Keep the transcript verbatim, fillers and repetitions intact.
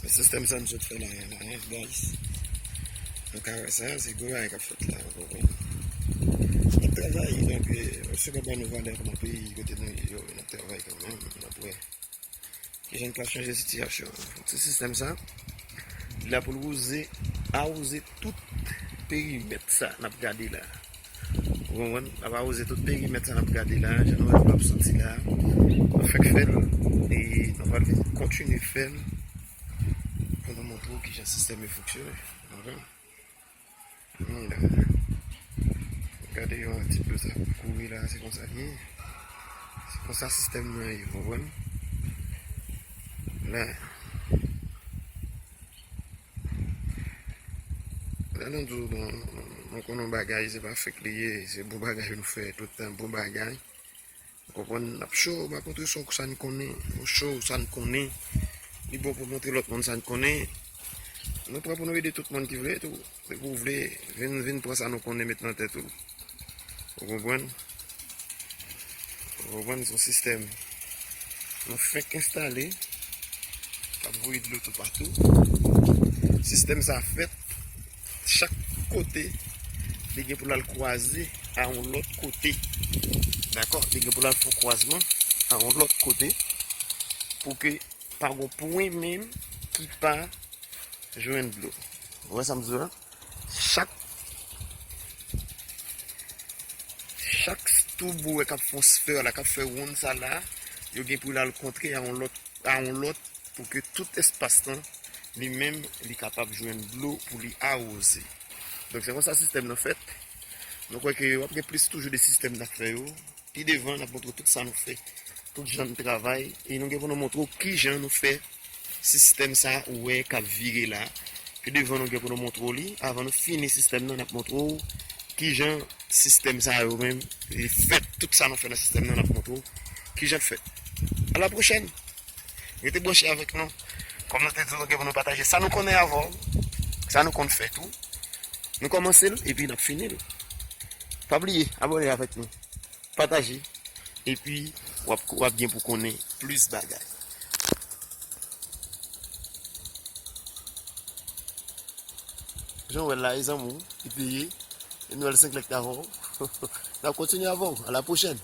Sistèm sa m sot fè la, la, guys. Nou ka wè sa, se gwo bagay k ap fèt la, w konprann. N ap travay, donk, eh, se pa ban nou valè kòm peyi kote nou ye yo, n ap travay kanmenm, n ap wè. Kijan n ka chanje sitiyasyon an. Ti sistèm sa, li la pou l wouze, awoze tout perimèt sa n ap gade la. Ou konprann? L ap awoze tout perimèt sa n ap gade la, jan nou wè dlo ap soti la. Nou fèk fè l, e nou pral vin kontinye fè l pou nou montre w kijan sistèm yo fonksyone. Ou konprann? Hmm, la. Gade yon ti dlo sa ap kouri la, se konsa l ye. Se konsa sistèm nan ye, ou konprann? La. Lè nou di w, bon, nou konnen yon bagay, se pa fake li ye, se bon bagay nou fè tout tan, bon bagay. Ou konprann? N ap show, m ap montre sa, sa n konnen, nou show sa n konnen. Li bon pou montre lòt moun sa n konnen. Nou prè pou nou ede tout moun ki vle tou. Depi w vle, vin, vin pran sa nou konnen met nan tèt ou. Ou konprann? Ou konprann? Se yon sistèm nou fèk enstale k ap voye dlo toupatou. Sistèm sa fèt chak kote li gen pou l al kwaze a yon lòt kote. Dakò? Li gen pou l al fè yon kwazman a yon lòt kote pou ke pa gon pwen menm ki pa jwenn dlo. Ou wè sa m di w la? Chak, chak twou ou wè k ap fè yon sfè la, k ap fè wonn sa la, yo gen pou l al kontre a yon lòt, a yon lòt, pou ke tout espas lan, li menm, li kapab jwenn dlo pou li awoze. Donk, se konsa sistèm nan fèt. Nou kwè ke w ap gen plis toujou de sistèm n ap fè yo. Pi devan, n ap montre w tout sa nou fè, tout jan n travay, e nou gen pou nou montre w kijan nou fè sistèm sa ou wè k ap vire la. Pi devan, nou gen pou nou montre w li. Avan nou fini sistèm nan, n ap montre w kijan sistèm sa yo menm, li fèt, tout sa nou fè nan sistèm nan, n ap montre w kijan l fèt. A la pwochèn! Rete branche avèk nou. Kòm nou te di, nou gen pou nou pataje sa nou konnen avè w, sa nou konn fè tou. Nou kòmanse l, epi n ap fini l. Pa bliye, abòne avèk nou. Pataje, epi w ap, w ap gen pou konnen plis bagay. Jan w wè l la, e zanmi w, li peye, Emmanuel Sinclair ki avè w. N ap kontinye avè w. A la pwochèn.